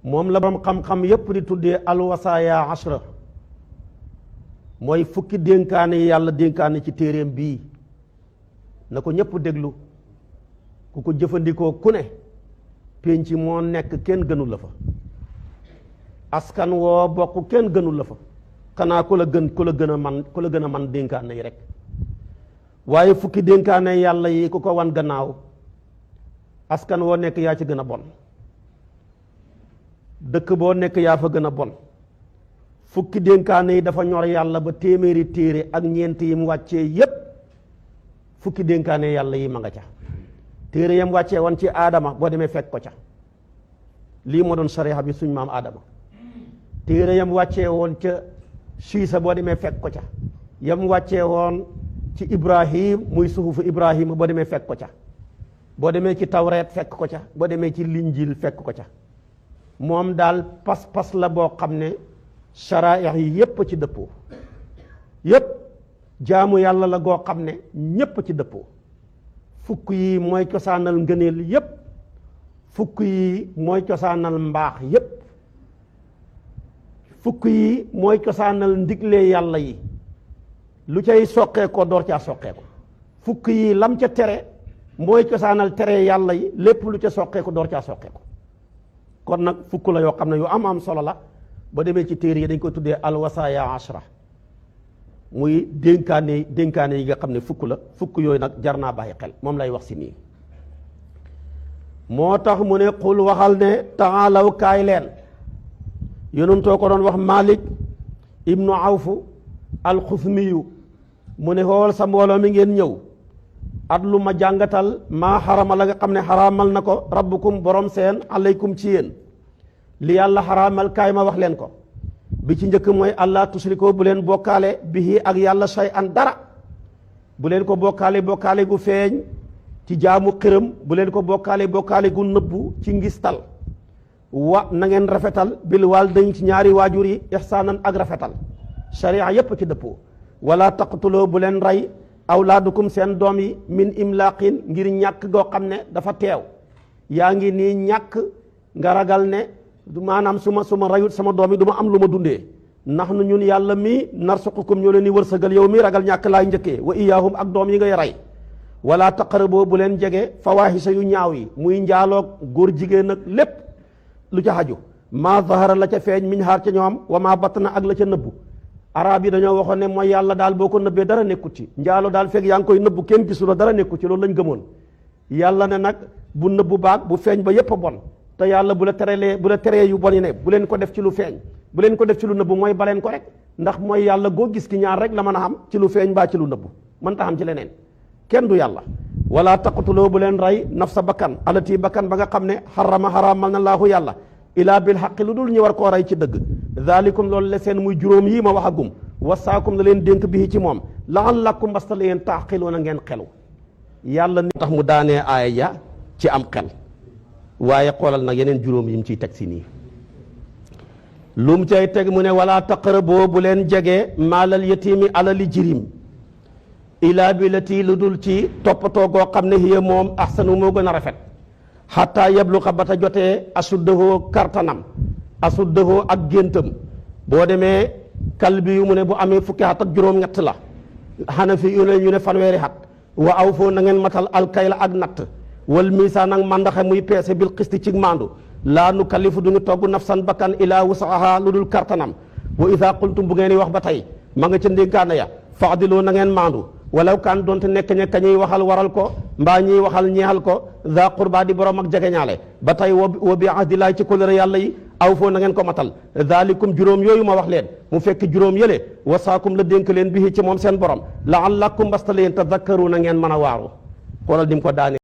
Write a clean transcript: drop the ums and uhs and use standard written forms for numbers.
moom la borom xam-xam yépp di tuddee alwasaaya ashra mooy fukki dénkaane yi yàlla dénkaane ci téeréem bii na ko ñépp déglu ku ko jëfandikoo ku ne pénc moo nekk kenn gënul la fa askan woo bokk kenn gënul la fa xanaa ku la gën a man dénkaane yi rek waaye fukki dénkaane yàlla yi ku ko wan gannaaw askan woo nekk yaa ci gën a bon dëkk boo nekk yaa fa gën a bon fukki dénkaane yi dafa ñor yàlla ba téeméeri téere ak ñeent yi mu wàccee yépp fukki dénkaane yàlla yi ma nga ca téere yam wàccee woon ci aadama boo demee fekk ko ca lii moo doon sariya bi suñ maam aadama téere yam wàccee woon ca siisa boo demee fekk ko ca yam wàccee woon ci ibrahim muy suhufu ibrahima boo demee fekk ko ca boo demee ci tawreet fekk ko ca boo demee ci linjil fekk ko ca moom daal pas-pas la boo xam ne saraaya yi yépp ci dëppoo yépp jaamu yàlla la goo xam ne ñépp ci dëppoo fukk yi mooy cosaanal ngëneel yépp fukk yi mooy cosaanal mbaax yépp fukk yi mooy cosaanal ndigle yàlla yi lu cay soqee ko door caa soqee ko fukk yi lam ca tere mooy cosaanal tere yàlla yi lépp lu ca soqee ko door caa soqee ko kon nag fukk la yoo xam ne yu am solo la ba demee ci téere yi dañ koy tuddee alwasaaya ashra muy dénkaane yi nga xam ne fukk la fukk yooyu nag jar naa bàyyi xel moom lay wax si nii moo tax mu ne xul waxal ne taalaw kaay leen yonentoo ko doon wax Malik ibnu Awfu alxusmiyu mu ne xool sa mbooloo mi ngeen ñëw at lu ma jàngatal maa xarama la nga xam ne xaraamal na ko rabbukum borom seen alaykum ci yéen li yàlla xaraamal kaay ma wax leen ko bi ci njëkk mooy allah tusriko bu leen bokkaale bihi ak yàlla shay an dara bu leen ko bokkaale gu feeñ ci jaamu xërëm bu leen ko bokkaale gu nëbbu ci ngistal wa na ngeen rafetal bil waalidayni ci ñaari waajur yi ihsaanan ak rafetal sharia yépp ci dëppoo wala taqtuloo bu leen rey awlaadukum seen doom yi min imlaaqin ngir ñàkk goo xam ne dafa teew yaa ngi nii ñàkk nga ragal ne maanaam su ma rayut sama doom yi du ma am lu ma dundee ndax nu ñun yàlla mii narsuqukum ñoo leen di wërsëgal yow mii ragal ñàkk laay njëkkee wa iyaahum ak doom yi ngay rey wala taqaraboo bu leen jege fawaahisa yu ñaaw yi muy njaaloog góor jigéen ak lépp lu ca xaju maa zahara la ca feeñ min haar ca ñoom wa maa batna ak la ca nëbbu arab yi dañoo waxoon ne mooy yàlla daal boo ko nëbbee dara nekkut ci njaalo daal fekk yaa ngi koy nëbbu kenn gisuloo dara nekkut ci loolu lañ gëmoon yàlla ne nag bu nëbbu baag bu feeñ ba yépp a bon te yàlla bu la teree yu bon yi ne bu leen ko def ci lu feeñ bu leen ko def ci lu nëbbu mooy baleen ko rek ndax mooy yàlla goo gis ki ñaar rek la mën a xam ci lu feeñ baa ci lu nëbbu mën ta xam ci leneen kenn du yàlla wala taqtuloo bu leen rey nafsa bakkan alati bakkan ba nga xam ne xaramal na laahu yàlla ilaa bil xaqi lu dul ñu war koo rey ci dëgg zalikum loolu la seen muy juróom yi ma wax agum wasaakum la leen dénk bii ci moom la'allakum mbasta la yéen taaqiluuna ngeen xelu yàlla ni tax mu daanee aaya ja ci am xel waaye xoolal nag yeneen juróom yi mu ciy teg si nii lu mu cay teg mu ne wala taqraboo bu leen jege maalal yatiimi alali jirim ilaa bi lati lu dul ci toppatoo goo xam ne hiya moom ahsanu moo gën a rafet xataa yabluqa bata jotee asuddahu kartanam asuddahu ak géntam boo demee kalbi yu mu ne bu amee fukki at ak juróom-ñett la xanafi yu ne ñu ne fanweeri at wa aw foo na ngeen matal alkayla ak natt wal misaan ak màndaxe muy peese bil xisti ci maandu laa nu kallifu duñu togg nafsan bakkan ilaa wusaha lu dul kartanam wa ida qultum bu ngeen wax ba tey ma nga ca ndénkaane ya faadiloo na ngeen maandu walaw kaan doonte nekk ñe ka ñuy waxal waral ko mbaa ñuy waxal ñeexal ko za qurba di borom ak jegeñaale ba tey wa bi ahdillahi ci kóllëre yàlla yi aw foo na ngeen ko matal zalikum juróom yooyu ma wax leen mu fekk juróom yële wasaakum la dénk leen bi ci moom seen borom la'allakum mbasta leen tadakkaruuna ngeen mën a waaru xoolal di mu ko daane